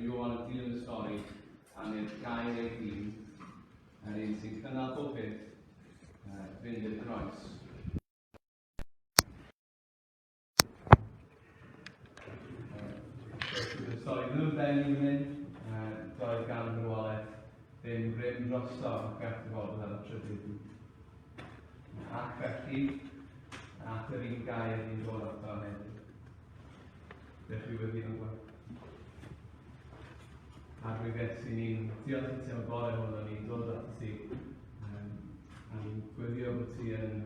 Yr Ioan yn dilyn y stori am i'r gair ei hun, yr un sy'n cynnal pob peth, fynd i'r groes. Y stori ddim yn ben i hyn, doedd gan farwolaeth ddim rym drosto ac at fod fel y trydydd. Ac felly, at yr un gair ni'n dod ato heddiw. Dewch i weddi am gwaith. Arglwydd Iesu, ni'n diolch i ti am y bore hwn, a ni'n dod at ti. Um, a ni'n gweddio bod ti yn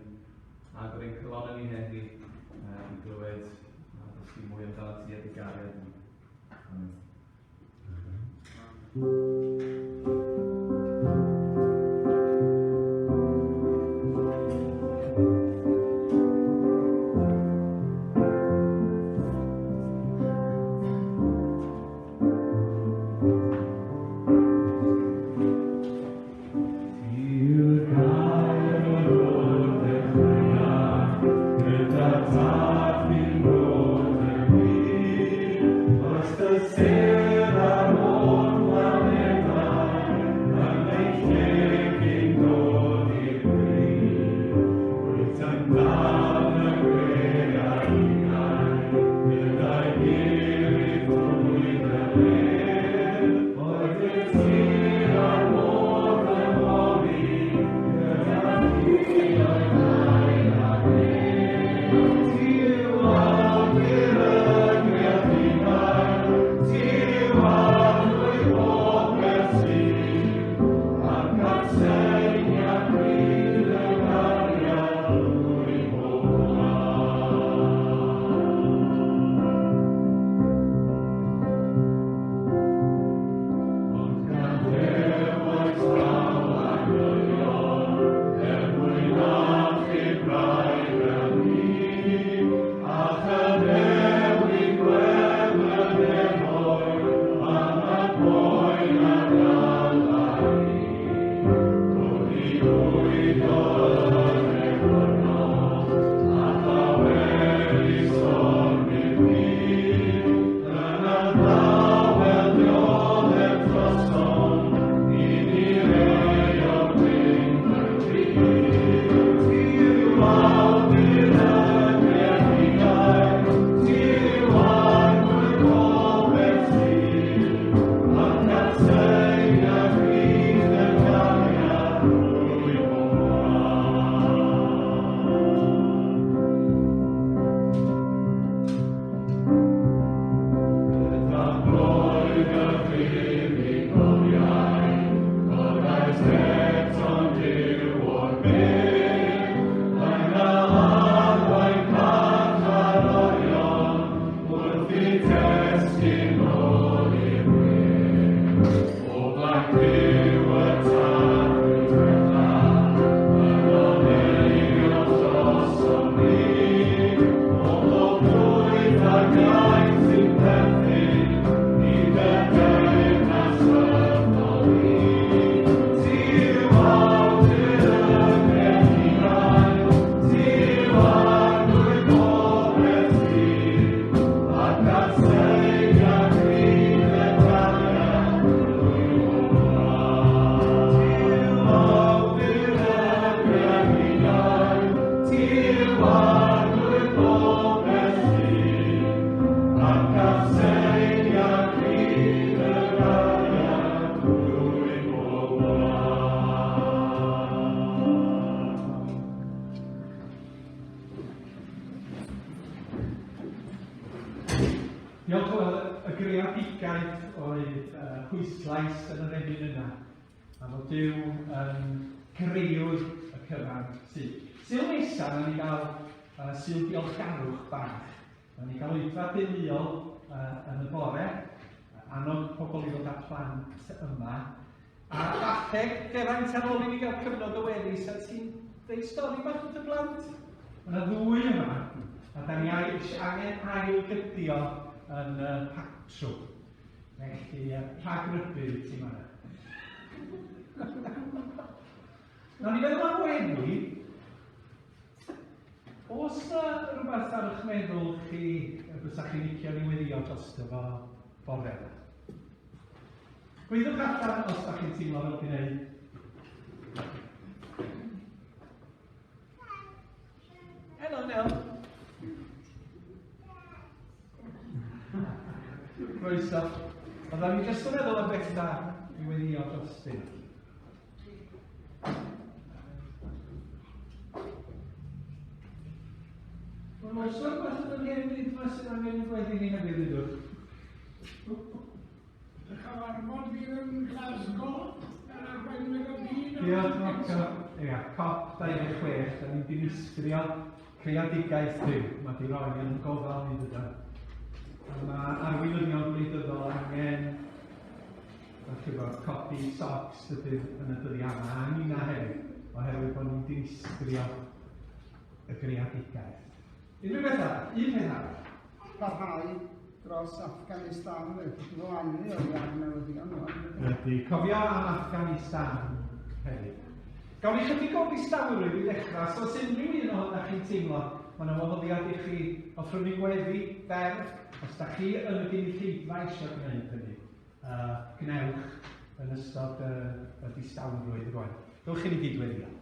agor ein calonnau ni heddi uh, i glywed a dysgu mwy amdano ti a dy gariad ni. Amen. Amen. Diolch wel, y greadigaeth oedd uh, pwyslais yn yr emyn yna, a fod Duw yn greuwr y cyfan sydd. Sul nesaf, nawn ni gael uh, sul diolchgarwch bach. Nawn ni gael oedfa deuluol uh, yn y bore, annog pobl i ddod â plant yma. A falle, Geraint, ar ôl i ni gael cyfnod o weddi, sa ti'n dweud stori bach wrth y blant? Mae yna ddwy yma, a da ni angen ail gydio yn y patrwm. Felly, rhag rybudd ti yma. Nawn ni feddwl am weddi. Oes na rhywbeth ar eich meddwl chi y bysa chi'n licio ni weddio drosto fo bore yma? Gweithiwch allan os da chi'n teimlo fel gwneud. Helo, Nel. Croeso. Oedden ni jyst yn meddwl am bethau i weddio drostyn. Mae'n oes o'r beth yn yr hen fyd yma sydd angen i gweddi ni hefyd, ydwch. Y cyfarfod fydd yn Glasgow, yr arweinwyr y byd. Diolch, Marco. Ia, COP 26, da ni'n dinistrio creadigaeth Duw. Mae di roi yn gofal ni dyda. A mae arweinyddion gwleidyddol angen da chi'n gwybod, codi socks dydyn yn y dyddiau yma, a nina hefyd, oherwydd bod ni'n dinistrio y greadigaeth. Unrhyw beth arall? Un peth arall. Parhau dros Afghanistan, wedi diflannu o'r ar newyddion rwan. Ydy, cofio am Afghanistan hefyd. Gawn ni chydig o ddistawrwydd i ddechrau, so os unrhyw un ohonoch chi'n teimlo, mae yna wahoddiad i chi offrymu gweddi fer, os da chi yn y gynulleidfa eisiau gwneud hynny, uh, gwnewch yn ystod y, y distawrwydd rwan. Dewch i ni gyd weddio.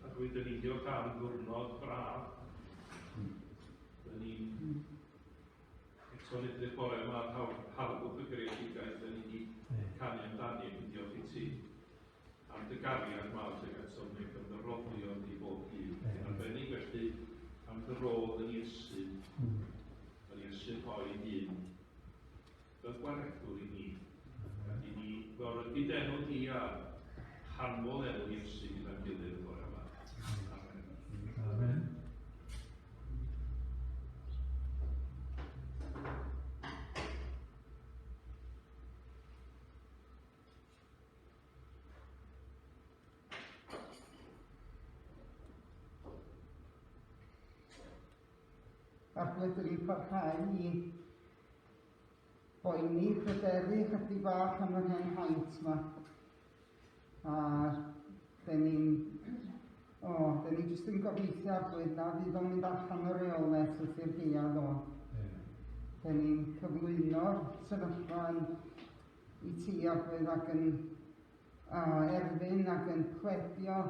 A dwi dyn ni'n diolch am ddwrnod braf. Dyn ni'n Eto'n edrych bore yma ar harddwch y greadigaeth dyn ni wedi canu amdani ac yn diolch i ti am dy gariad mawr tuag atom ni ac am dy roddion di bob dydd. Yn arbennig felly am dy rodd yn Iesu, yn Iesu'n rhoi ei hun fel gwaredwr i ni. I ni gorygu d'enw di a chanmol enw Iesu gyda'n gilydd y bore yma. Amen. Amen. Arglwydd, dyn ni'n parhau i boeni, pryderu chydig bach am yr hen haint yma. A dyn ni'n... O, oh, dyn ni jyst yn gobeithio arglwydd na fydd o'n mynd allan o reolaeth wrth i'r gaeaf ddod. Dyn ni'n cyflwyno'r sefyllfa yn i ti arglwydd ac yn erfyn ac yn pledio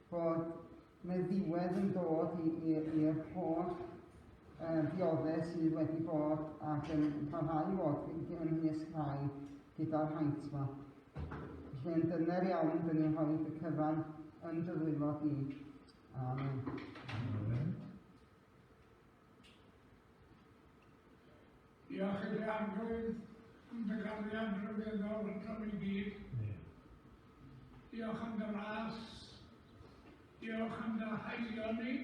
bod mae ddiwedd yn dod i'r holl dioddef sydd wedi bod ac yn parhau i fod ymysg rhai gyda'r haint yma. Felly yn dyner iawn, dyn ni'n rhoi y cyfan yn dy ddwylo di. Amen. Amen. Diolch i ti Arglwydd am dy gariad rhyfeddol atom i gyd. Diolch am dy ras. Diolch am dy haelioni.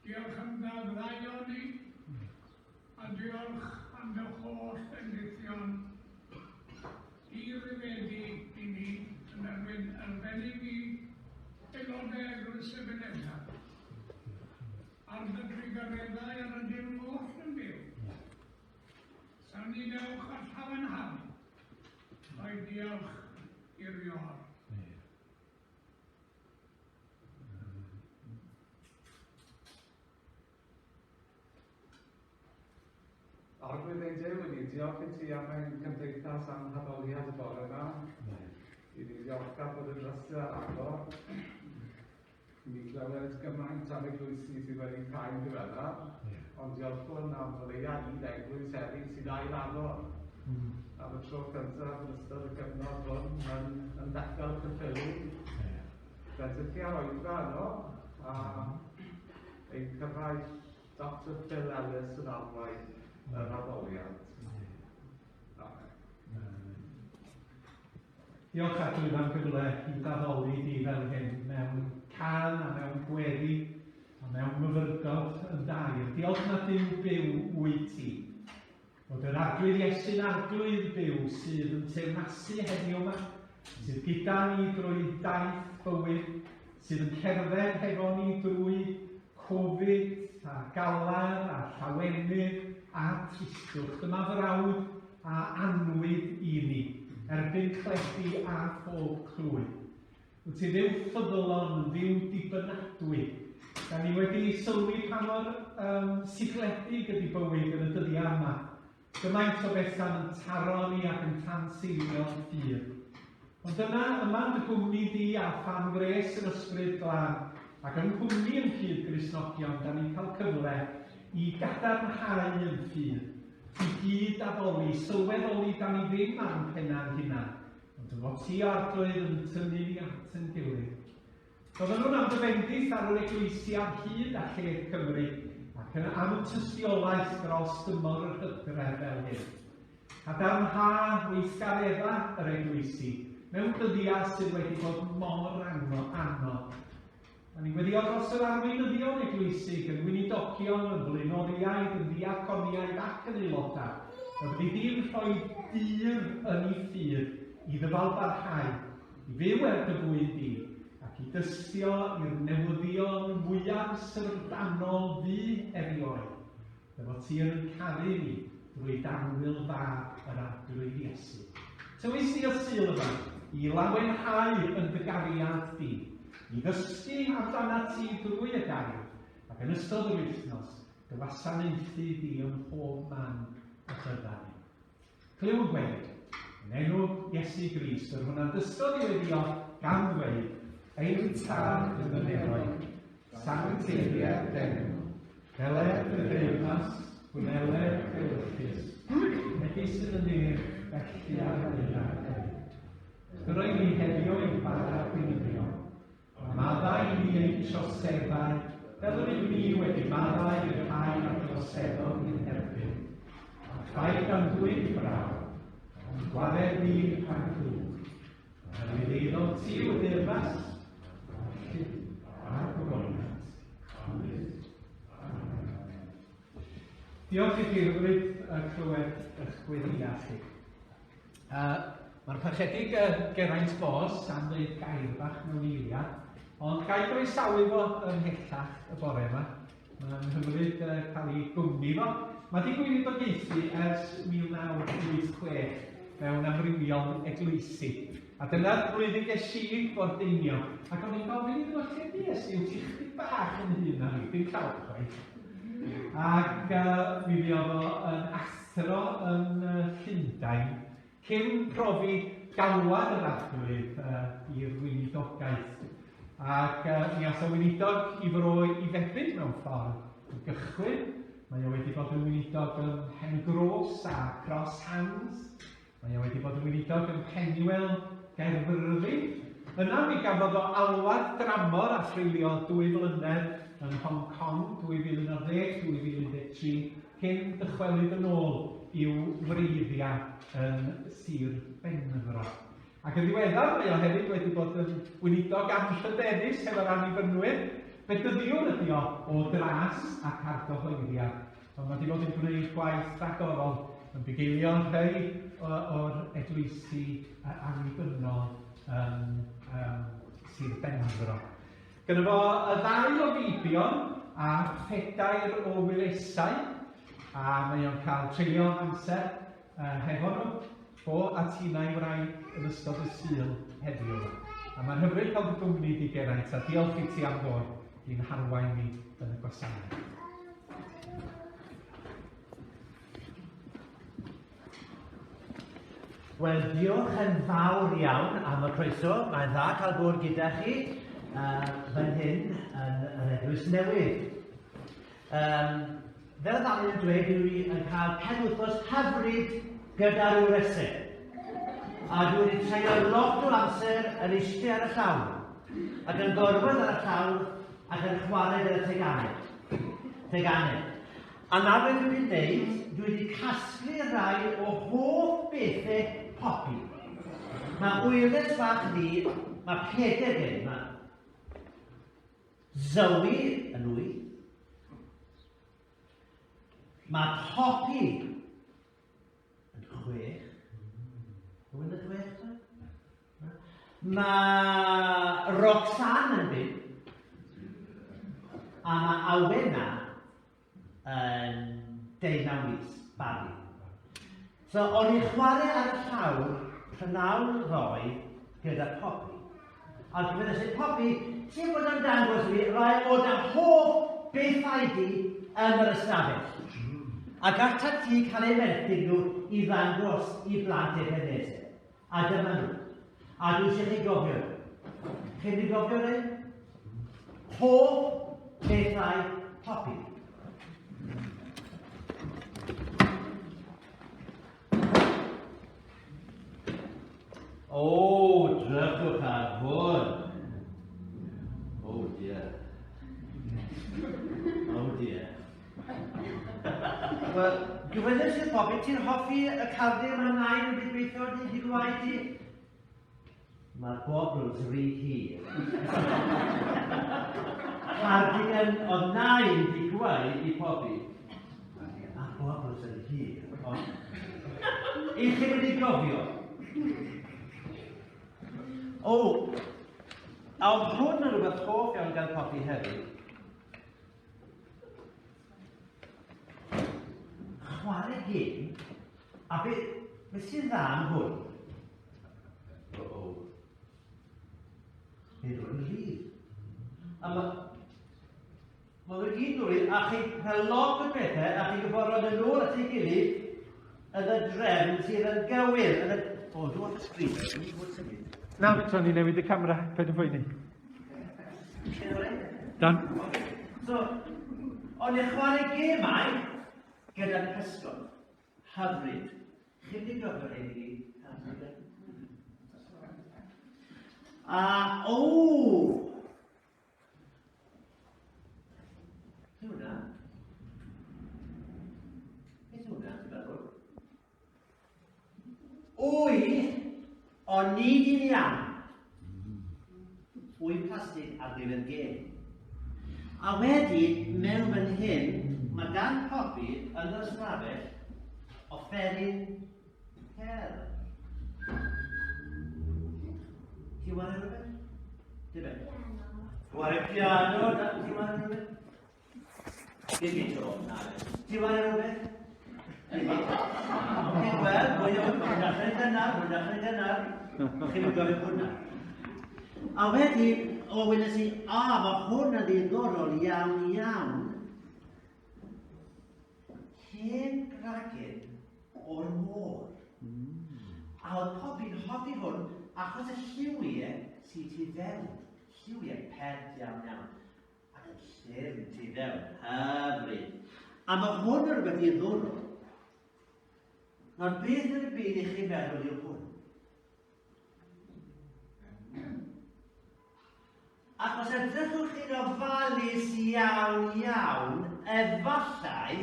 Diolch am dy ddraioni. A diolch am dy holl fendithion di-rifedi i ni yn erbyn arbennig i aelodau Eglwys Ebenezer. Ar dy drugareddau yr ydym oll yn byw. Symudewch a llawenhau. Rhoi diolch i'r Ior. Arglwydd ein Duw, i ni diolch i ti am ein cymdeithas a'n haddoliad y bore yma. I ni ddiolchgar bod y drysau ar agor. I ni glywed gymaint am eglwysi sydd wedi cau'n ddiweddar, ond diolchwn am o leia un eglwys heddi sydd ail agor. Am y tro cyntaf yn ystod y cyfnod hwn yn, yn Bethel Caerffili. Yeah. Bendithia'r oedfa yno, a ein cyfaill Dr Phil Ellis yn arwain yr addoliad. Amen. Diolch Arglwydd am gyfle i d'addoli di fel hyn mewn cân a mewn gweddi a mewn myfyrdod yn dair. Diolch na Duw byw wyt ti. Bod yr Arglwydd Iesu'n Arglwydd byw sydd yn teyrnasu heddiw yma, sydd gyda ni drwy daith bywyd, sydd yn cerdded hefo ni drwy Covid a galar a llawenydd a tristwch. Dyma frawd. a annwyd i ni, erbyn cledi a phob clwy. Wyt ti Dduw ffyddlon, yn Dduw dibynadwy. Da ni wedi sylwi pa mor um, sigledig ydy bywyd yn y dyddiau yma. Gymaint o bethau'n yn taro ni ac yn tanseilio'n ffydd. Ond dyna, yma yn dy gwmni di a phan wres yr Ysbryd Glân, ac yng nghwmni yn cyd Gristnogion, da ni'n cael cyfle i gadarnhau yn ffydd, i gyd addoli, sylweddoli da ni ddim ar yn penna'n hunan, ond dy fod ti, o Arglwydd, yn tynnu ni at yn gilydd. Gofynnwn am dy fendith ar yr eglwysi ar hyd a lled Cymru, ac yn am y tystiolaeth dros dymor yr hydref fel hyn. Cadarnha weithgareddau yr eglwysi mewn dyddiau sydd wedi bod mor anodd. Da ni'n gweddio dros yr arweinyddion eglwysig, yn weinidogion, yn flaenoriaid, yn ddiaconiaid ac yn aelodau, y byddi di'n rhoi dur yn ei ffydd i ddyfalbarhau I fyw er dy fwyn di, ac i dystio i'r newyddion mwyaf syfrdanol fu erioed, dy fod ti yn caru ni drwy d'annwyl Fab yr Arglwydd Iesu. Tywys ni y Sul yma i lawenhau yn dy gariad di, i ddysgu amdanat ti drwy y gair, ac yn ystod yr wythnos, dy wasanaethu di ym mhob man y bydda ni. Clyw y gweddi, yn enw Iesu Grist, yr hwn a ddysgodd i weddïo gan ddweud, Ein Tad yn y nefoedd, sancteiddier d'enw, gweler dy deyrnas, gweler dy ewyllys, megis yn y nef, felly ar y ddaear hefyd. Tyroi ni heddiw ein bara gweinyddion, A maddau i ni ein troseddau, fel yr ydym ni wedi maddau i'r rhai a droseddodd i'n herbyn. A phaid â'n dwyn i brawf, ond gwared ni rhag ddrwg. Oherwydd eiddo ti yw y deyrnas, a'r gallu, a'r gogoniant, am byth. Amen. Diolch i chi hyfryd clywed eich gweddïau chi. Mae'r Parchedig Geraint Bos am ddeud gair bach mewn eiliad, ond ga i groesawu fo ymhellach y bore yma. Mae'n hyfryd cael ei gwmni fo. Mae di gweinidogaethu ers 1986 mewn amrywiol eglwysi. A dyna'r blwyddyn ges i fordeinio. Ac o'n i'n gofyn iddo fo, lle bues i? Wyt ti chydig bach yn hŷn na fi, dim llawer chwaith. Ac mi fuodd o yn athro yn Llundain cyn profi galwad yr Arglwydd i'r weinidogaeth. Ac mi ath o weinidog i fro i febyd mewn ffordd i gychwyn. Mae o wedi bod yn weinidog ym Mhen-y-gros a Cross Hands. Mae o wedi bod yn weinidog ym Mhenuel, Gaerfyrddin. Yna mi gafodd o alwad dramor a threuliodd dwy flynedd yn Hong Kong, 2011, 2013, cyn dychwelyd yn ôl i'w wreiddiau yn Sir Benfro. Ac yn ddiweddar, mae o hefyd wedi bod yn weinidog anrhydeddus hefo'r Annibynwyr. Bedyddiwr ydi o o dras ac argyhoeddiad. Ond mae wedi bod yn gwneud gwaith rhagorol yn bugeilio rhai o'r eglwysi annibynnol yn um, Sir Benfro. Gyda fo y ddau o feibion a phedair o wyresau, a mae o'n cael treulio amser uh, hefo nhw, fo a Tina i wraig yn ystod y Sul heddiw. A mae'n hyfryd cael dy gwmni di Geraint, a diolch i ti am ddod i'n harwain ni yn y gwasanaeth. Wel, diolch yn fawr iawn am y croeso. Mae'n dda cael bod gyda chi uh, fan hyn yn yr Eglwys Newydd. Um, fel y ddau yn dweud, dwi yn cael penwythnos hyfryd gyda'r wresau. A dwi wedi treulio lot o amser yn eistedd ar y llawr, ac yn gorwedd ar y llawr, ac yn chwarae gyda teganau. Teganau. A 'na be dwi wedi wneud, dwi wedi casglu rhai o hoff bethe Poppy. Mae wyres fach fi, mae peder gen i, mae Zoe yn wyth, mae Poppy yn chwech. Rwy'n y chwech ta? Mae Roxanne yn bump. A mae Awena yn deunaw mis, babi. So, o'n i'n chwarae ar y llawr prynawn ddoe gyda Poppy. A dwi'n meddwl, sut Poppy, ti'n bod yn dangos fi rai o dy hoff bethau di yn yr ystafell. A gallat ti cael eu menthyg nhw i ddangos i blant Ebenezer. A dyma nhw. A dwi eisiau chi gofio nhw. Chi'n mynd i gofio rhain? Hoff bethau Poppy. O, drychwch ar hwn. Oh dear. Oh dear. Wel, gofynnes i'r pobl, ti'n hoffi y cardyn mae nain wedi gweithio di, di gwaith ti? Mae'r bobls rhy hir. Cardigan oedd nain di gwau i pobi. Mae'r bobls yn hir. Ond... I chi wedi gofio? O, a oedd hwn yn rhywbeth hoff iawn gan Poppy hefyd. Chwarae gêm, a be, be sy'n dda am hwn? O-o. Nid yw'n rhydd. A mae ma nhw gyd yn rhydd, a chi'n cael lot o bethau, a chi'n gwybod rhoi nhw nôl at ei gilydd yn y drefn sydd yn gywir. Yn y... O, dwi'n off y sgrin, dwi'n bod symud. Na, so ni newid y camera, paid yn poeni. Dan. So, o'n i'n chwarae gemau gyda'r pysgod. Hyfryd. Chi'n mynd i gofio rhaid i fi? A, o! Beth yw hwnna? Beth yw hwnna, ti'n meddwl? Wy, ond nid un iawn. Wy plastig ar gyfer gêm. A wedyn, mewn fan hyn, mae gan Poppy yn yr ystafell offeryn cerdd. Ti'n wario rhywbeth? Dim e? Wario piano, ti'n wario rhywbeth? Dim i to, na. Ti'n wario rhywbeth? Oce, wel, mwy o dechrau gynnar, mwy dechrau gynnar. Chi'n mynd gofyn hwnna. A wedyn, o, weles i, a, mae hwn yn ddiddorol iawn iawn. Hen gragen o'r môr. A oedd Poppy'n hoffi hwn achos y lliwiau sydd tu fewn. Lliwiau pert iawn iawn. Ac yn llyfn tu fewn. Hyfryd. A mae hwn yn rhywbeth diddorol. Nawr, beth yn y byd i chi meddwl yw hwn? Ac os edrychwch chi'n ofalus iawn iawn, efallai...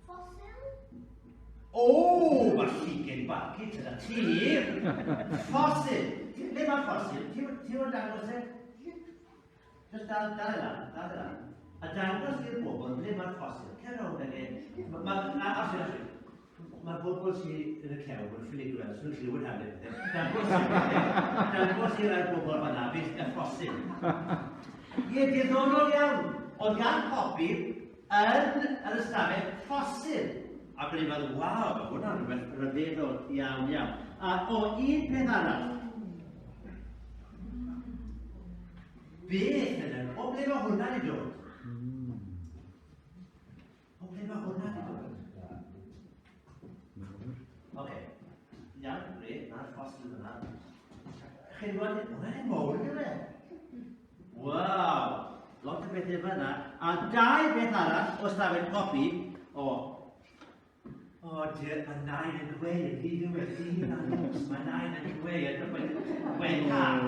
Ffosil? O, mae lligyn barcut yna ti! Ffosil! Ble mae ffosil? Ti'n o'n dangos e? Just dal, dal e lan, dal e lan. A dangos i'r bobl ble mae'r ffosil. Cer rownd ag e. Mae'r bobl sydd yn y cefn yn ffili gweld, sy'n clywed hefyd. Dangos, dangos i'r bobl fanna beth y ffosil. Ie, diddorol iawn. Oedd gan Poppy yn yr ystafell ffosil. Ac o'n i'n meddwl, waw, mae hwnna'n rhywbeth rhyfeddol iawn iawn. A o, un peth arall. Beth yn yr... O ble mae hwnna wedi dod? O ble mae hwnna wedi dod? Oce. Iawn, re, mae'r ffosil yna. Chi'n gweld, hwnna'n un mowr, ynddo fe? Waw! Lot o bethau fyna. A dau beth arall o stafell copi, o, O dear, mae nain yn gweud, yn ddiddiwedd, dydd a nos, mae nain yn gweud, edrych mae'n gweud cath.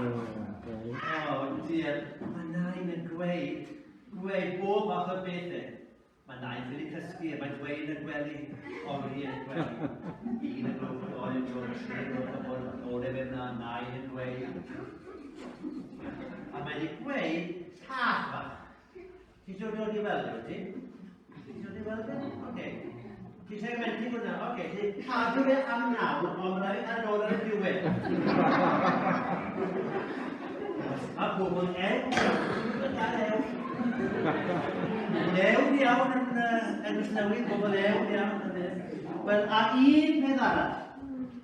O dear, mae nain yn gweud, gweud bob math o bethau. Mae nain ffili cysgu a mae'n dweud yn y gwely, ori yn y gwely. Un y gloch, doi y gloch, tri y gloch, y bwrdd, ôl e fynd na, nain yn gweud. A mae wedi gweud cath fach. Ti eisiau dod i weld e, wyt ti? Ti eisiau dod i weld e? Oce. Ti eisiau gweld hwnna? Oce. Ti cadw fe am nawr, ond mae'n rhaid cael nôl ar y diwedd. Mae pobl ewn iawn. Ti'n gael ewn? Pobl ewn iawn yn Eglwys Newydd, pobl ewn iawn. Wel, a un peth arall.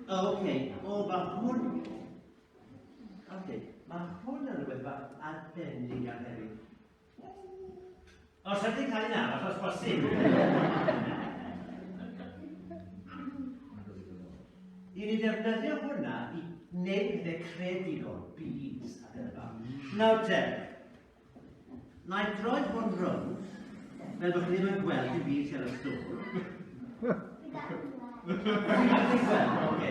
O, oce. O, mae hwn... Oce, mae hwn yn rhywbeth bach arbennig iawn hefyd. Os ydy'n cael un arall, os bosib. I ni ddefnyddio hwnna i wneud pethau creadigol, beads ac yn y blaen. Nawr te, na i droi hwn rownd, fel bod chi ddim yn gweld dim byd sydd ar y stôl. Ti'n gallu gweld? Oce,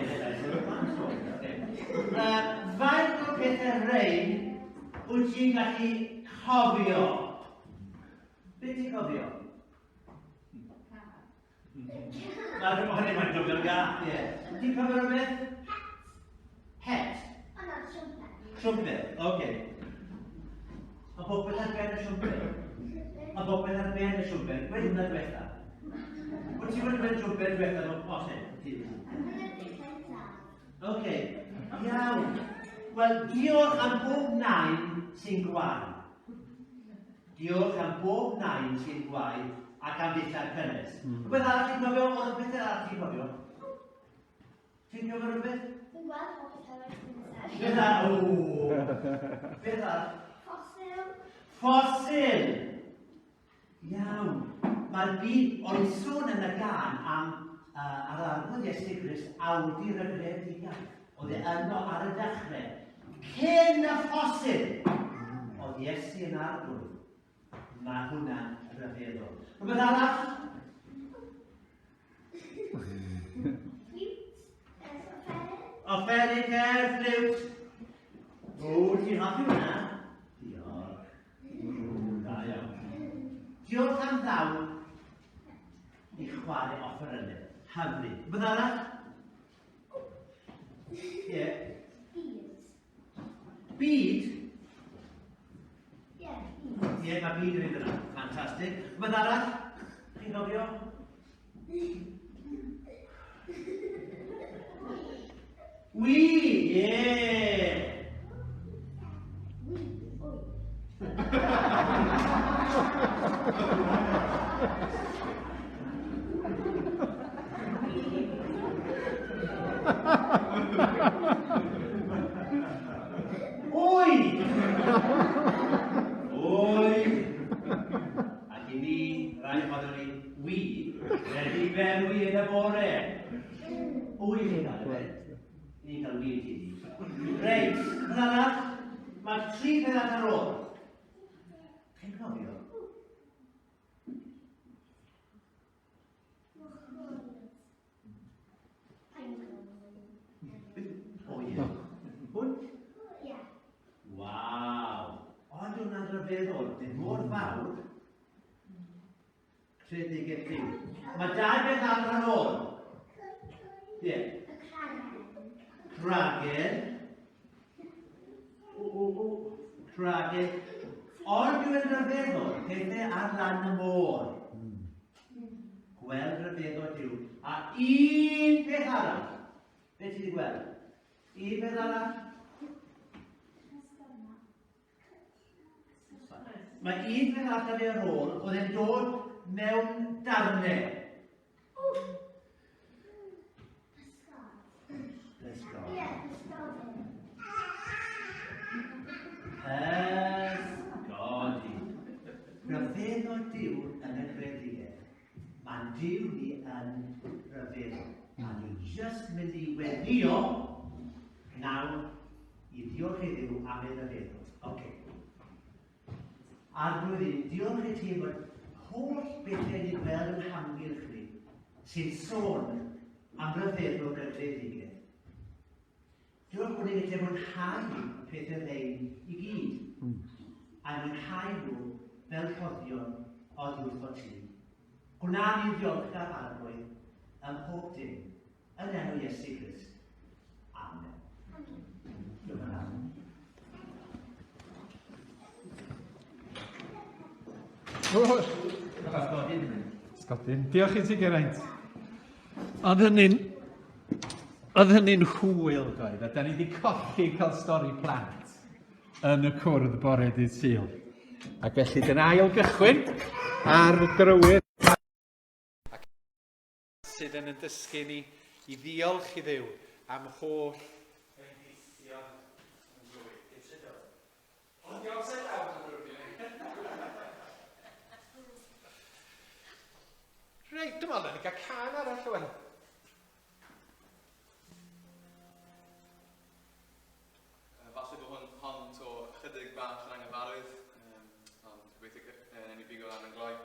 Faint o pethau rhain wyt ti'n gallu cofio? Be ti'n cofio? Mae'r hynny mae'n cofio'r gath, ie. Ti'n cofio rhywbeth? Het. O na, trwmped. Trwmped, oce. Okay. Mae popeth ar ben y siwmper. Mae popeth ar ben y siwmper. Gweud hwnna diwetha. Wyt ti wedi gwneud siwmper diwetha mewn posib? Oce, iawn. Wel, diolch am bob nain sy'n gwau. Diolch am bob nain sy'n gwau ac am ddillad cynnes. Rhywbeth arall ti'n cofio? Oedd y pethau arall ti'n cofio? Ti'n cofio rhywbeth? Dwi'n gweld popeth ar y nesaf. Beth arall? O! Beth arall? Ffosil. Ffosil! Iawn. Mae'r byd, o'n i'n sôn yn y gan am uh, ar arwydd Iesu Grist awdur y greadigaeth. Oedd e yno ar y dechrau. Cyn y ffosil, oedd Iesu yn arglwydd. Mae hwnna'n rhyfeddol. Rhywbeth arall? Offeryn, cer, ffliwt. O, ti'n hoffi hwnna? Diolch. O, da iawn. Diolch am ddawn i chwarae offerynnau. Hyfryd. Rhywbeth arall? Ie. Yeah. Byd? Ie, Ie, mae byd yn mynd yna. Ffantastig. Rhywbeth arall? Chi'n cofio? Wi, ie! Wi, wy. Wy! Wy! Ac i ni, rai ohonom ni, wy, wedi berwi yn y bore. Wy chi'n cael e, Ni'n cael wy i ti. Reit, yn arall, mae'r tri peth ar ôl. Chi'n cofio? O ie. Hwn? Ie. Waw. Ond hwnna'n rhyfeddol. Dim mor fawr. Creadigaeth Duw. Mae dau beth arall ar ôl. Ie. Y cragen. Cragen. O, o, o. Cragen. Ond dwi'n rhyfeddol, pethau ar lan y môr. Gweld rhyfeddod Duw. A un peth arall. Be ti wedi gweld? Un peth arall? Mae un peth arall ar ei ar ôl, oedd e'n dod mewn darnau. Pysgod. Ie, pysgodyn. Pysgodyn. Rhyfeddod Duw yn y greadigaeth. Mae'n Duw ni yn rhyfeddol. A ni jyst mynd i weddio nawr i ddiolch i Dduw am ei ryfeddod. Oce. Okay. Arglwydd i, diolch i ti am yr holl bethau ni'n gweld yn hamgylch ni, sy'n sôn am ryfeddol greadigaeth. Diolch bod ni'n gallu mwynhau y pethau rhein i gyd, a mwynhau nhw fel rhoddion oddi wrtho ti. Gwna ni'n ddiolchgar Arglwydd ym mhob dim, yn enw Iesu Grist. Amen. Diolch yn fawr. Sgodyn. Diolch i ti, Geraint. Oedd hynny'n... Oedd hynny'n hwyl, doedd, a da ni wedi colli cael stori plant yn y cwrdd bore dydd Sul. Ac felly, dyna ail gychwyn ar drywydd. sydd yn yn dysgu ni i ddiolch i Dduw am holl bendithion yn glwydd. Ond di upside down yn ddrwg i Reit, dwi'n meddwl na ni gael can arall o wel. Falle bod hwn, hon to ychydig bach yn anghyfarwydd, um, ond gobeithio uh, ni bigo lan yn gloi.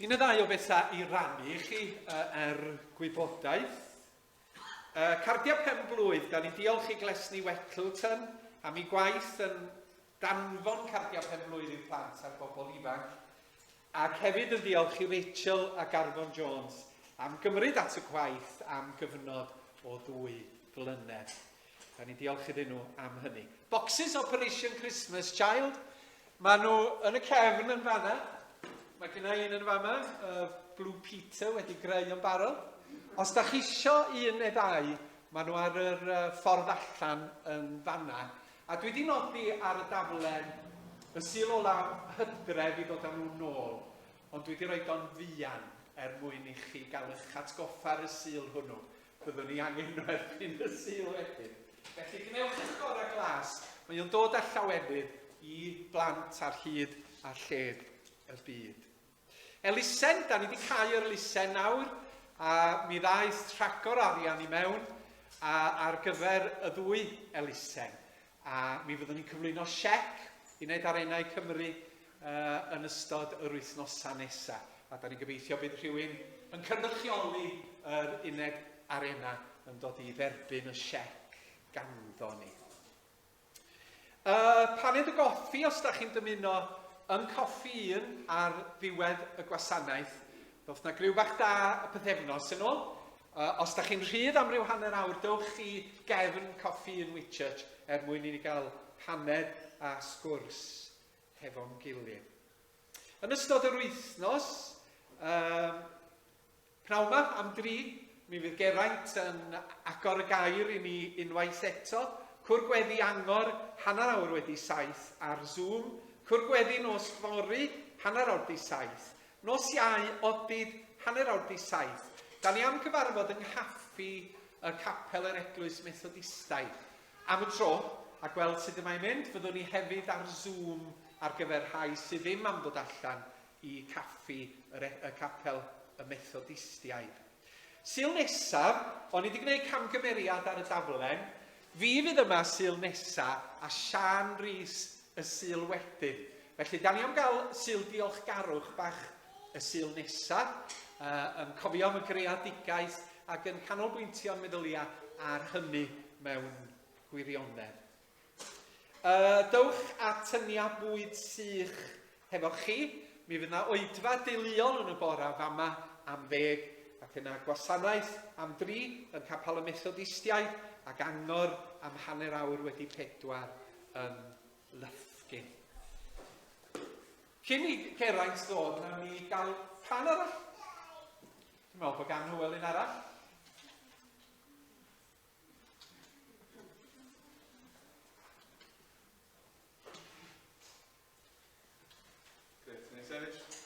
Un neu ddau o bethau i rannu i chi uh, er gwybodaeth. Uh, cardiau pen blwydd, da ni'n diolch i Glesni Wettleton am ei gwaith yn danfon cardiau pen blwydd i'r plant a'r bobl ifanc. Ac hefyd yn diolch i Rachel a Garfon Jones am gymryd at y gwaith am gyfnod o ddwy flynedd. Da ni'n diolch iddyn nhw am hynny. Boxes Operation Christmas Child. Maen nhw yn y cefn yn fanna. Mae gen i un yn fama, uh, Blue Peter wedi greu yn barod. Os da chi isio un neu ddau, maen nhw ar yr uh, ffordd allan yn fanna. A dwi wedi nodi ar y daflen Y Sul olaf Hydref i ddod â nhw nôl, ond dwi wedi rhoi o'n fuan er mwyn i chi gael eich atgoffa ar y Sul hwnnw. Byddwn ni angen nhw erbyn y Sul wedyn. Felly gwnewch eich gorau glas. Mae o'n dod â llawenydd i blant ar hyd a lled y byd. Elusen, da ni wedi cau yr elusen nawr, a mi ddaeth rhagor arian i mewn a, ar gyfer y ddwy elusen. A mi fyddwn ni'n cyflwyno siec i wneud Arenau Cymru uh, yn ystod yr wythnosau nesaf. A da ni'n gobeithio bydd rhywun yn cynrychioli yr uned arena yn dod i dderbyn y siec ganddo ni. Paned o goffi os da chi'n dymuno yn Coffi Un ar ddiwedd y gwasanaeth. Ddoth na griw bach da y pythefnos yn ôl. Os da chi'n rhydd am ryw hanner awr, dewch i gefn Coffi Un Whitchurch er mwyn i ni gael paned a sgwrs hefo'n gilydd. Yn ystod yr wythnos, um, Pnawn 'ma, am dri, mi fydd Geraint yn agor y gair i ni unwaith eto. Cwr Gweddi Angor, 7:30 ar Zoom. Cwr Gweddi nos fory, 7:30. Nos Iau, odid, 7:30. Da ni am gyfarfod yng nghaffi y Capel yr Eglwys Methodistaidd am y tro, a gweld sut y mae'n mynd. Fyddwn ni hefyd ar Zoom ar gyfer rhai sydd ddim am ddod allan i caffi yr, e, y capel y Methodistiaid. Sul nesaf, o'n i wedi gwneud camgymeriad ar y daflen, fi fydd yma Sul nesa a Sian Rees y Sul wedyn. Felly, da ni am gael Sul diolchgarwch bach y Sul nesa, yn cofio am y greadigaeth ac yn canolbwyntio'n meddyliau ar hynny mewn gwirionedd. Dewch â tyniad bwyd sych hefo chi. Mi fydd 'na oedfa deuluol yn y bora fama am ddeg, ac yna gwasanaeth am dri yn Capel y Methodistiaid, ac angor am 4:20 yn Lyfgyn. Cyn i Geraint ddod, nawn ni gael can arall. Dwi'n meddwl bod gan Hywel un arall. Grêt, wna i sefyll.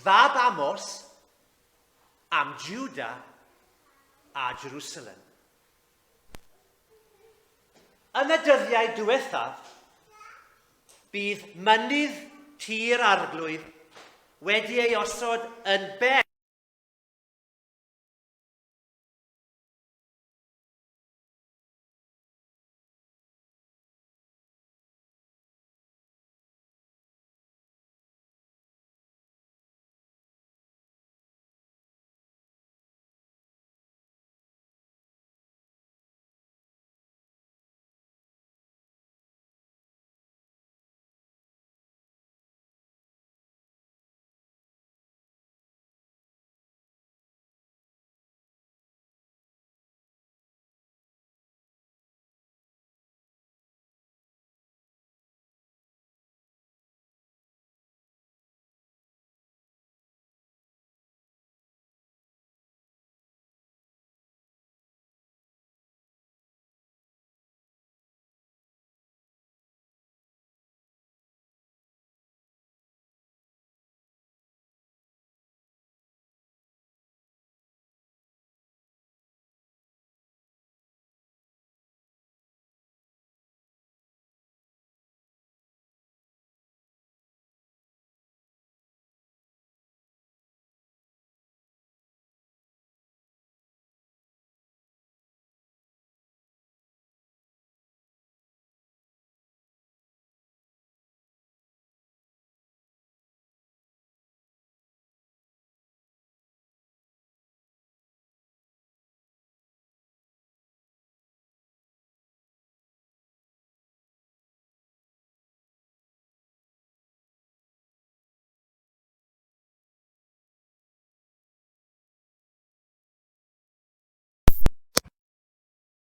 fab Amos, am Juda a Jerusalem. Yn y dyddiau diwethaf, bydd mynydd tir arglwydd wedi ei osod yn ben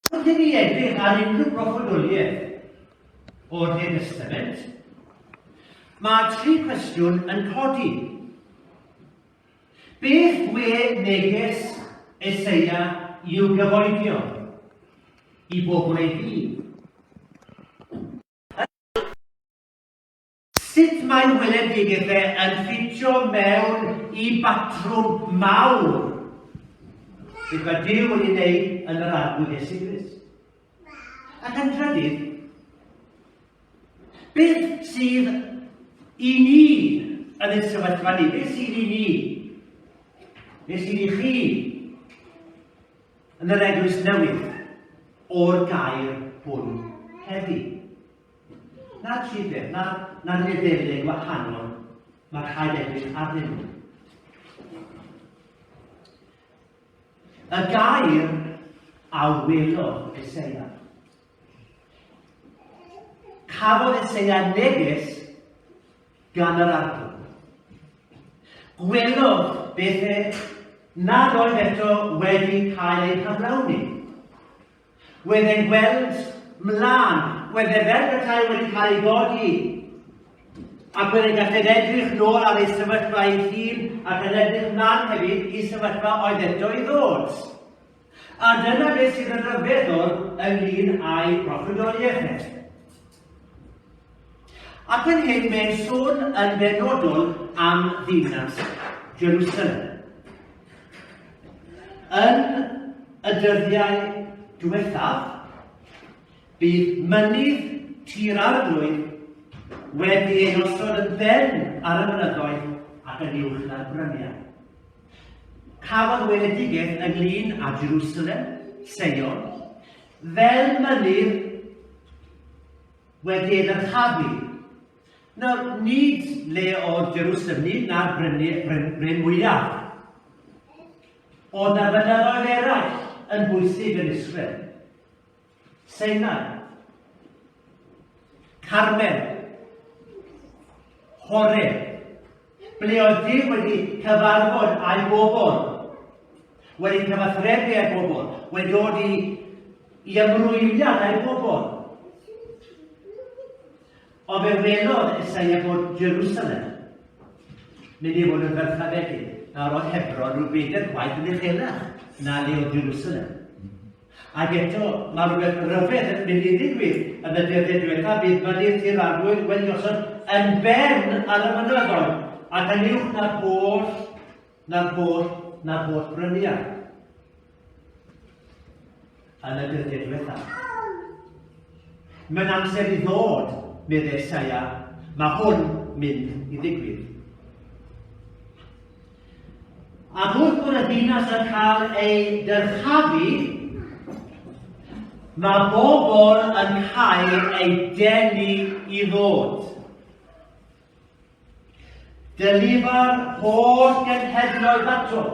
Wrth i ni edrych ar unrhyw broffwydoliaeth o'r Hen Testament, mae tri cwestiwn yn codi. Beth we neges Eseia i'w gyfoedion, i bobl ei ddydd? Sut mae weledigaeth e yn ffitio mewn i batrwm mawr? Beth mae Duw wedi wneud yn yr Arglwydd Iesu Grist? Ac yn drydydd, beth sydd i ni yn y sefyllfa ni? Beth sydd i ni? Beth sydd i chi yn yr eglwys newydd o'r gair hwn heddi? Na'r llyfr, na'r, na'r lefelau gwahanol mae rhaid edrych arnyn nhw. Y gair a welodd Eseia. Cafodd Eseia neges gan yr arglwydd. Gwelodd bethau nad oedd eto wedi cael eu cyflawni. Wedd e'n gweld mlan, wedd e fel petai wedi cael ei godi, ac wedd e'n gallu edrych nôl ar ei sefyllfa ei hun ac yn edrych mlan hefyd i sefyllfa oedd eto i ddod. A dyna beth sydd yn rhyfeddol ynglyn â'i broffwydoliaeth e. Ac fan hyn mae'n sôn yn benodol am ddinas Jerusalem. Yn y dyddiau diwethaf, bydd mynydd Tir Arglwydd wedi ei osod yn ben ar y mynyddoedd ac yn uwch na'r bryniau. Cafodd weledigaeth ynglyn â Jerusalem, Seion, fel mynydd wedi ei ddyrchafu. Nawr, nid le oedd Jerusalem, nid na'r bryn, bryn, bryn mwyaf. Oedd na fynyddoedd eraill yn bwysig yn Israel. Sinai, Carmel, Horeb, ble oedd Duw wedi cyfarfod â'i bobl, wedi cyfathrebu â'i bobl, wedi dod i, i ymrwymiad â'i bobl. Ond fe welodd Esaia bod Jerusalem mynd i fod yn ddyrchafedig. Nawr oedd Hebron rhyw bedair gwaith yn uchelach na le oedd Jerusalem. Ac eto, mae rhywbeth rhyfedd yn mynd i ddigwydd yn y dyddiau diwethaf, bydd mynydd Tir Arglwydd wedi osod yn ben ar y mynyddoedd. ac yn uwch na'r holl, na'r holl, na'r holl bryniau. Yn y dyddiau diwethaf. Mewn amser i ddod, meddai Esaia, mae hwn mynd i ddigwydd. Ac wrth bod y ddinas yn cael ei dyrchafu, mae bobl yn cael eu denu i ddod. Dylifa'r holl genhedloedd ato.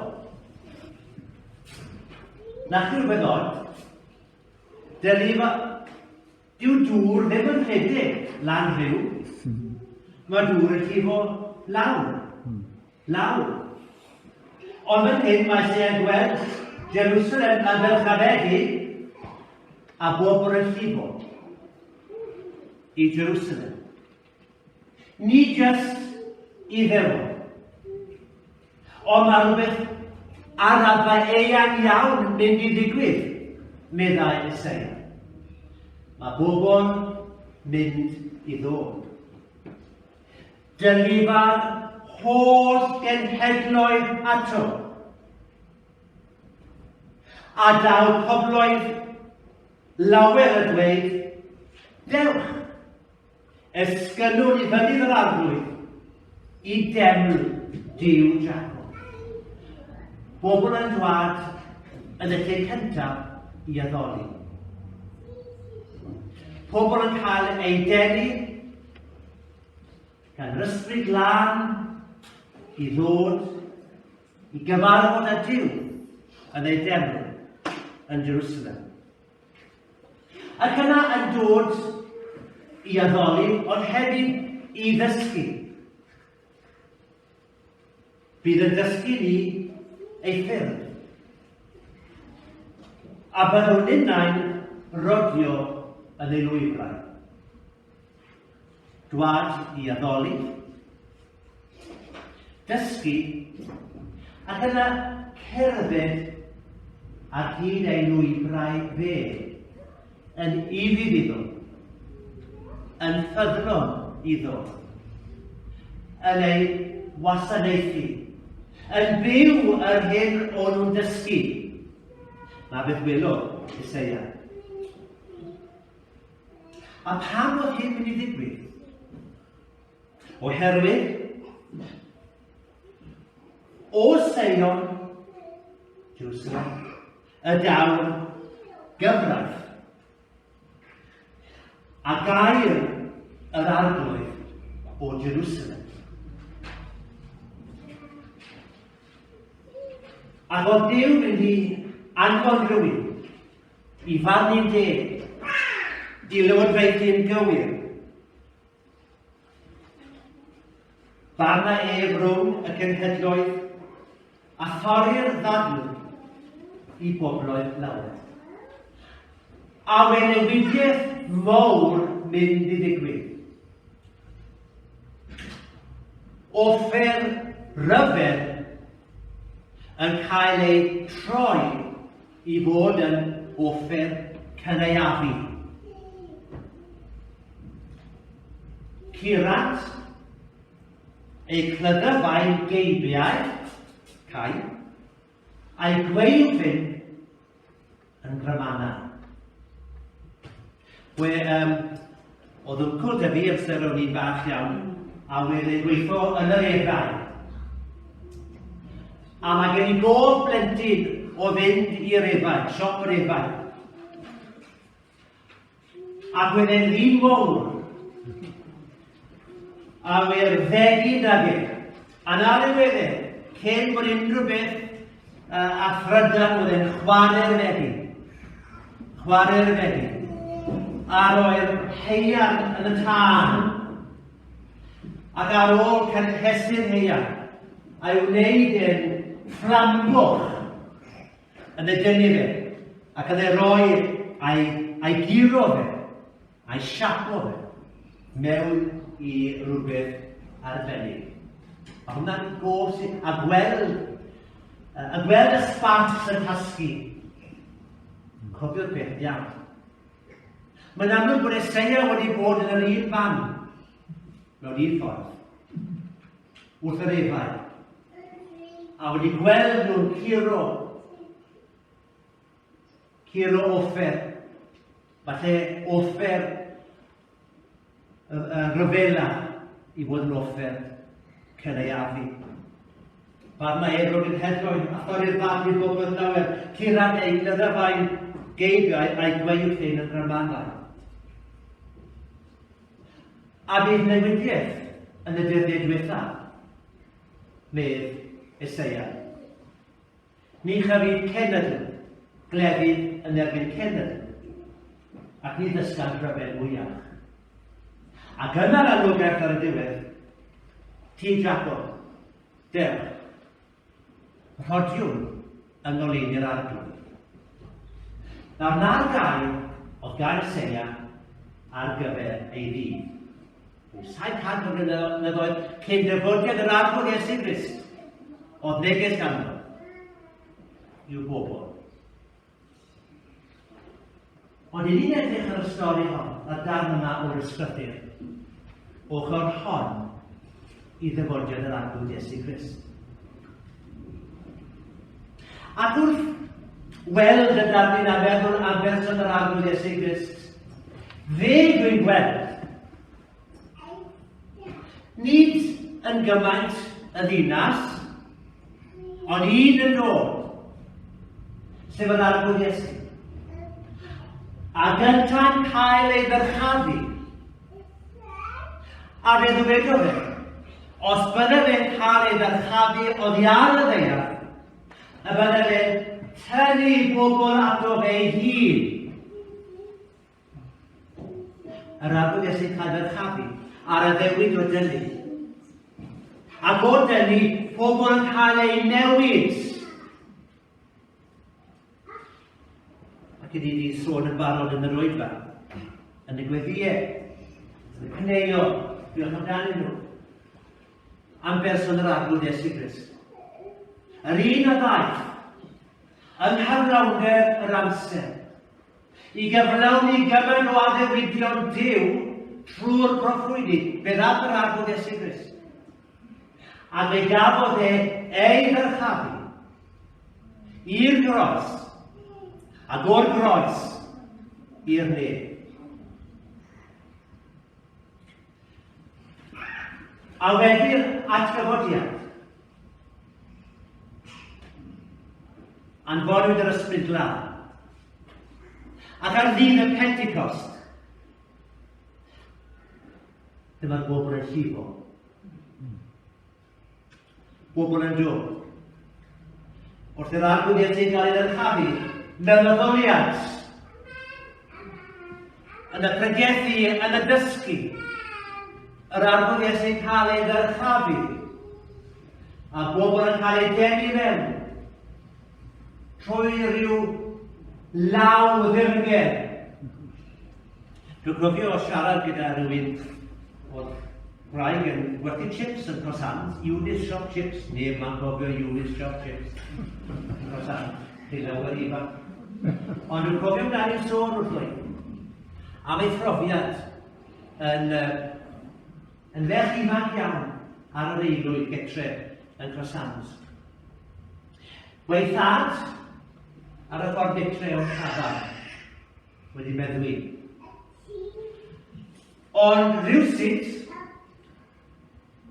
Na chi rhywbeth od? Dylifa... Dyw dŵr ddim yn rhedeg lan rhyw. Mae dŵr yn llifo lawr. Lawr. Ond fan hyn mae lle yn gweld Jerusalem yn ddyrchafedig a bobl yn llifo i Jerusalem. Nid jyst Iddewon, ond mae rhywbeth ar raddfa eang iawn yn mynd i ddigwydd, meddai Eseia. Mae bobl mynd i ddod. Dylifa'r holl genhedloedd ato. A daw pobloedd lawer y dweud, dewch, Esgynnwn i fynydd yr Arglwydd i deml Duw Jacob. Bobl yn dwad yn y lle cyntaf i addoli. Pobl yn cael eu denu gan yr Ysbryd Glân i ddod i gyfarfod â Duw yn ei deml yn Jerusalem. Ac yna yn dod i addoli, ond hefyd i ddysgu. Bydd yn dysgu ni ei ffyrdd. A byddwn ninnau'n rodio yn ei lwybrau. Dwad i addoli, dysgu, ac yna cerdded ar hyd ei lwybrau fe, yn ufudd iddo, yn ffyddlon iddo, yn ei wasanaethu, yn byw yr hyn o'n nhw'n dysgu. Mae beth welodd Eseia. A pam oedd hyn mynd i ddigwydd? Oherwydd, o Seion, Jerusalem, y daw'r gyfraith a gair yr arglwydd o Jerusalem. Ac oedd Duw mynd i anfon rhywun i farnu'n deg, i lywodraethu'n gywir. Barna ef rhwng y cenhedloedd a thorri'r ddadl i bobloedd lawer. A we newidiaeth mawr mynd i ddigwydd. Offer rhyfedd yn cael ei troi i fod yn offer cynaeafu. Curant eu clyddyfau'n geibiau, cau, a'i gweilfyn yn grymanau. We, um, oedd wncwl da fi amser o'n i'n bach iawn, a wedd e'n gweithio yn yr efau. A mae gen i gof blentyn o fynd i'r efau, siop yr efau. Ac wedd e'n ddyn mowr. A we'r ddegyn ag e. A na le wedd e, cyn bod unrhyw beth a thrydan oedd e'n chwarae'r fedi. Chwarae'r fedi. A roi'r heian yn y tân. Ac ar ôl cynhesu'r heian, a'i wneud e'n fflamgoch yn ei dynnu fe, ac yn ei roi a'i, a'i guro fe, a'i siapo fe, mewn i rywbeth arbennig. Mae hwnna'n gof sydd, a gweld, a gweld y sparks yn tasgu. Cofio'r peth yn iawn. Mae'n amlwg bod Eseia wedi bod yn yr un fan, mewn un ffordd. wrth yr efail, a wedi gweld nhw'n curo, curo offer, falle offer y, y rhyfela i fod yn offer cynaeafu. Barna Efrog yn hedroedd a thorri'r farn i'r bobloedd lawer, curan eu glyddafau'n geibiau a'i gwaywffyn yn rhamanau. A bydd newidiaeth yn y dyddiau diwethaf, medd Eseia. Ni chyfyd cenedl glefydd yn erbyn cenedl, ac ni ddysgant rhyfel mwyach. Ac yna'r anogaeth ar y diwedd, ti Jacob, dewch, rhodiwn yng ngoleuni'r arglwydd. Nawr na'r gair oedd gan Eseia ar gyfer ei ddydd. Rhyw 700 o flynyddoedd cyn dyfodiad yr Arglwydd Iesu Grist, oedd neges ganddo i'w bobl. Ond i ni'n edrych ar y stori hon, y darn yma o'r ysgrythur, ochr hon i ddyfodiad yr Arglwydd Iesu Grist. Ac wrth weld y darlun a meddwl am berson yr Arglwydd Iesu Grist, fe dwi'n gweld Nid yn gymaint y ddinas, ond un yn dod, sef yr Arglwydd Iesu. A gyntau'n cael ei ddyrchafu. A fe ddywedodd e, os bydde fe'n cael ei ddyrchafu oddi ar y ddaear, y bydde fe'n tynnu bobl ato fe ei hun. Yr arwydd Iesu'n cael ddyrchafu a'r addewid o dynnu. Ac o dynnu, pobl yn cael eu newid. Ac ydy ni sôn yn barod yn yr oedfa, yn y gweddiau, yn y cneio, diolch amdanyn nhw, am berson yr arglwydd Iesu Grist. Yr un a ddaeth yng nghyflawnder yr amser, I gyflawni gymaint o addewidion Duw trwy'r proffwydi, fe ddaeth yr Arglwydd Iesu Grist. A fe gafodd e ei ddyrchafu i'r groes, ac o'r groes i'r nef. A wedi'r atgyfodiad, anfonwyd yr Ysbryd Glân. Ac ar ddydd y Pentecost, dyma'r bobl yn llifo. Bobl yn dod. Wrth i'r arglwydd Iesu gael ei ddyrchafu mewn addoliad, yn y pregethu, yn y dysgu, yr arglwydd Iesu'n cael ei ddyrchafu, a bobl yn cael ei denu mewn trwy ryw law ddirgel. Dwi'n cofio siarad gyda rhywun oedd gwraig yn gwerthu chips yn Croissant, Eunice Shop Chips, neb ma'n cofio Eunice Shop Chips yn Croissant, chi lawer ifanc. Ond dwi'n cofio amdani'n sôn wrtho i am ei phrofiad yn, yn ferch ifanc iawn ar yr aelwyd getre yn Croissant. Wei thad ar y ffordd getre o'r tafarn wedi meddwi. Ond rhywsut,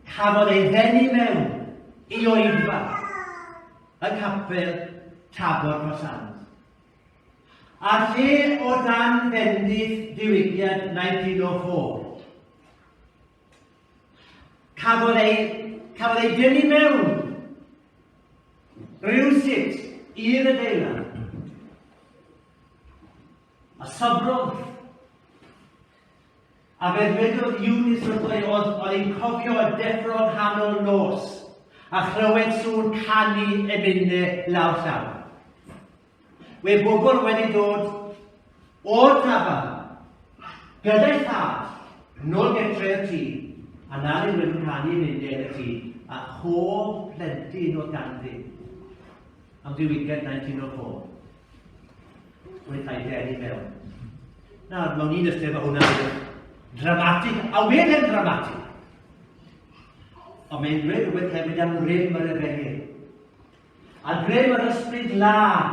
cafodd ei ddenu mewn i oedfa yng nghapel Tabor Crossand. A lle o dan fendith diwygiad 1904, cafodd ei, cafodd ei dynnu mewn rhywsut i'r adeilad. A sobrodd. A fe ddwedodd Eunice wrtho i oedd, oedd hi'n cofio y deffro yng nghanol nos a chlywed sŵn canu emynau lawr llaw. We bobl wedi dod o'r tafarn gyda'i thad nôl getre i'r tŷ a na ddim wedi canu emynau yn y tŷ a chof plentyn oedd ganddi am ddiwygiad 1904. Wedi cael ei ddenu mewn. Nawr, mewn un ystyr mae hwnna'n rhywbeth dramatig, a wedd e'n dramatig. Ond mae'n dweud rhywbeth hefyd am rym yr efengyl. A grym yr ysbryd lân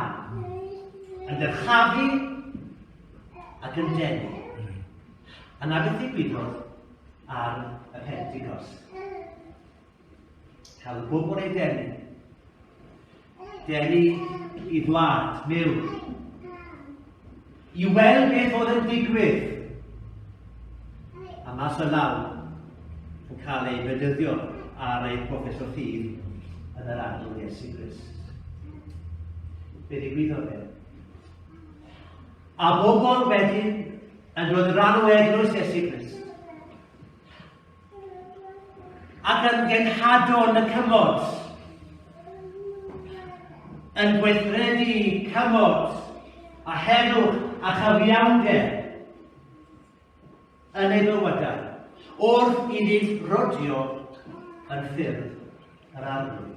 yn dyrchafu ac yn denu. A na beth ddigwyddodd ar y Pentecost. Cael y bobl ei denu. Denu i ddwad, myw. I weld beth oedd yn digwydd. A mas o law yn cael ei fedyddio ar ei proffes o ffydd yn yr Arglwydd Iesu Grist. Be ddigwyddodd e? A bobl wedyn yn dod yn rhan o eglwys Iesu Grist. Ac yn genhadon y cymod, yn gweithredu cymod a heddwch a chyfiawnder yn ei bywydau, wrth iddynt rodio yn ffyrdd yr Arglwydd.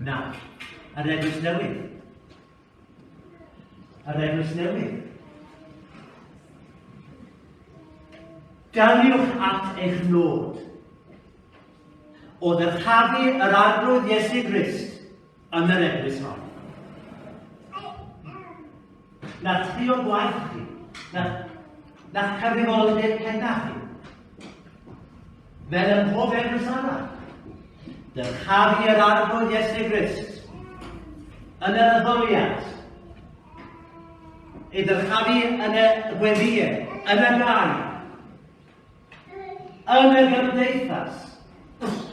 Na, yr eglwys newydd. Yr eglwys newydd. Daliwch at eich nod o ddyrchafu yr Arglwydd Iesu Grist yn yr eglwys hon. Na trio gwaith chi, na, na chyfrifoldeb pennaf chi. Fel ym mhob eglwys arall, dyrchafu yr Arglwydd Iesu Grist yn yr addoliad, ei ddyrchafu yn y gweddïau, yn y gair, Yn y gymdeithas,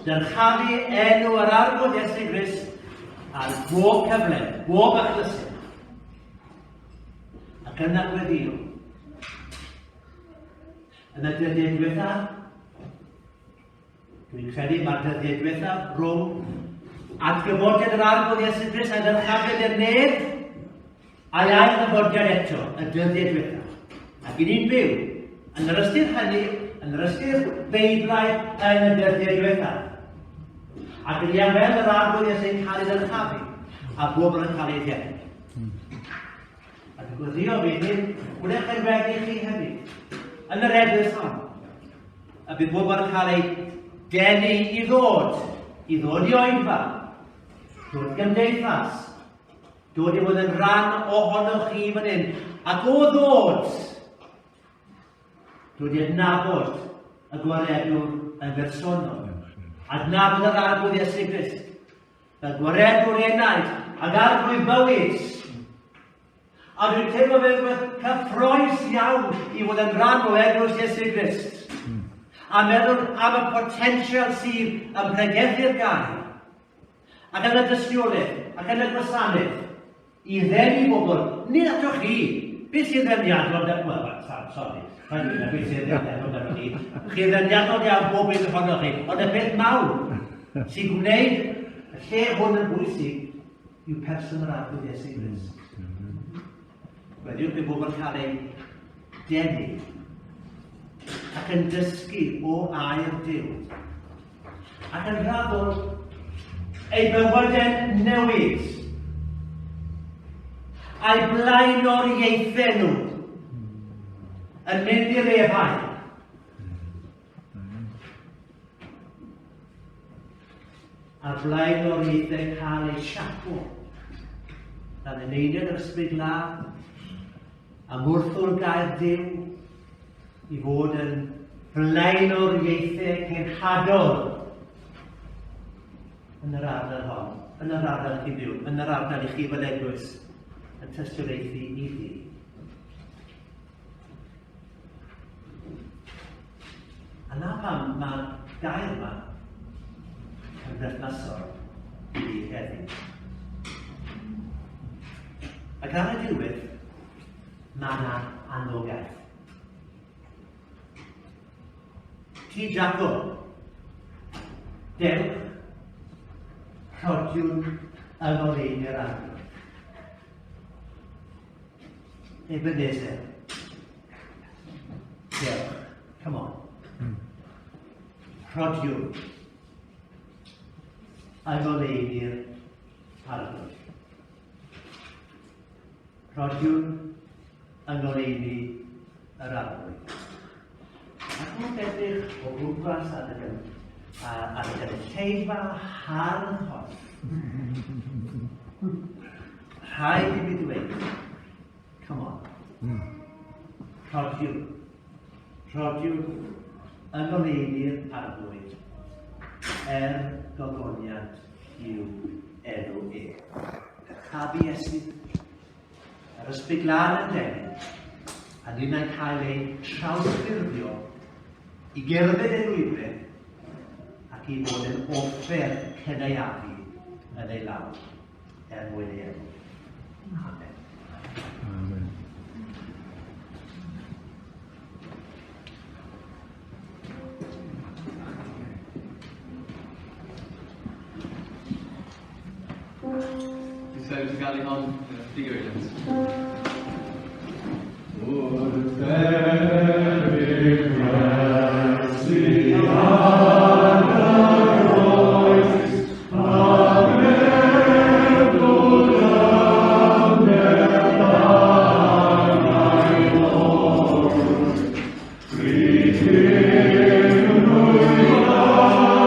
dyrchafu enw yr Arglwydd Iesu Grist ar bob cyfle, bob achlysur. Ac yna gweddio. Yn y dyddiau diwethaf, dwi'n credu mae'r dyddiau diwethaf rhwng atgyfodiad yr Arglwydd Iesu Grist a dyrchafiad i'r nef, A'i ail ddyfodiad eto, y dyddiau diwethaf. Ac i ni'n byw, yn yr ystyr hynny, yn yr ystyr Beiblaidd, yn y dyddiau diwethaf. Ac yn iawn weld yr Arglwydd Iesu'n cael ei ddyrchafu, a bobl yn cael ei ddenu. Ac yn gweddio fydd hyn, gwnewch e'n weddi chi hefyd, yn yr eglwys hon. A bydd bobl yn cael ei denu i ddod, i ddod i oedfa, dod gymdeithas, Dod i fod yn rhan ohonoch chi fan hyn. Ac o ddod, dod i adnabod y gwaredwr yn bersonol. Adnabod yr Arglwydd Iesu Grist. Fel gwaredwr enaid ac arglwydd bywyd. A dwi'n teimlo fel rhywbeth cyffroes iawn i fod yn rhan o eglwys Iesu Grist. A meddwl am y potensial sydd yn pregethu'r gair. Ac yn y dystiolaeth, ac yn y gwasanaeth, i ddenu bobl, nid atoch chi, beth sy'n ddeniadol amdano, wel, sori, rhaid i beth sy'n ddeniadol amdano chi, chi'n ddeniadol iawn bob un ohonoch chi, ond y peth mawr sy'n gwneud y lle hwn yn bwysig yw person yr Arglwydd Iesu Grist. Gweddiwch i bobl cael eu denu ac yn dysgu o air Duw ac yn raddol ei bywydau'n newid a'i blaenoriaethau nhw yn mynd i'r efau. A'r blaenoriaethau cael eu siapo dan eneinedd yr Ysbryd Glân a mwrthwr gair Duw i fod yn flaenoriaethau cenhadol yn yr ardal hon, yn yr ardal chi byw, yn yr ardal i chi fel eglwys, yn tystiolaethu i fi. A na pam mae'r gair yma yn berthnasol i fi heddiw. Ac ar y diwedd, mae yna anogaeth. Ti Jacob, dewch, rhodiwn yng ngoleuni'r Arglwydd. Ebenezer. Dewch. Come on. Rhodiwn. Yng ngoleuni'r Arglwydd. Rhodiwn yng ngoleuni yr Arglwydd. Ac wrth edrych o gwmpas ar y, ar y gynulleidfa hardd hon, rhaid i mi ddweud, come on, rhodiwn, rhodiwn yng ngoleuni'r Arglwydd, er gogoniant i'w enw e. Dyrchafu Iesu, yr Ysbryd Glân yn denu, a ninnau'n cael ein trawsffurfio i gerdded ei lwybrau ac i fod yn offer cynaeafu yn ei law er mwyn ei enw. Amen. Amen. Dwi'n sefyll i gael ei hon, Digo Williams. Wrth erbyn Iesu ar y groes, a meddwl am a'i oes. Bryd hyn rwyf ar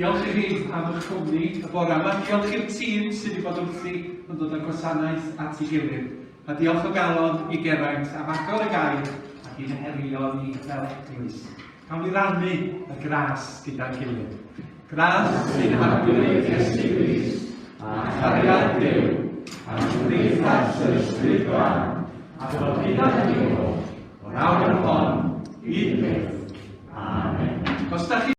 Diolch i chi am eich cwmni y bore yma. Diolch i'r tîm sydd wedi bod wrthi yn dod â'r gwasanaeth at ei gilydd. A diolch o galon i Geraint am agor y gair ac i'n herio ni fel eglwys. Cawn ni rannu y gras gyda'n gilydd. Gras sy'n Arglwydd Iesu Grist, a chariad Duw, a chymdeithas yr Ysbryd Glân, a bod gyda chi oll, o'r awr hon, i byth. Amen. Os da chi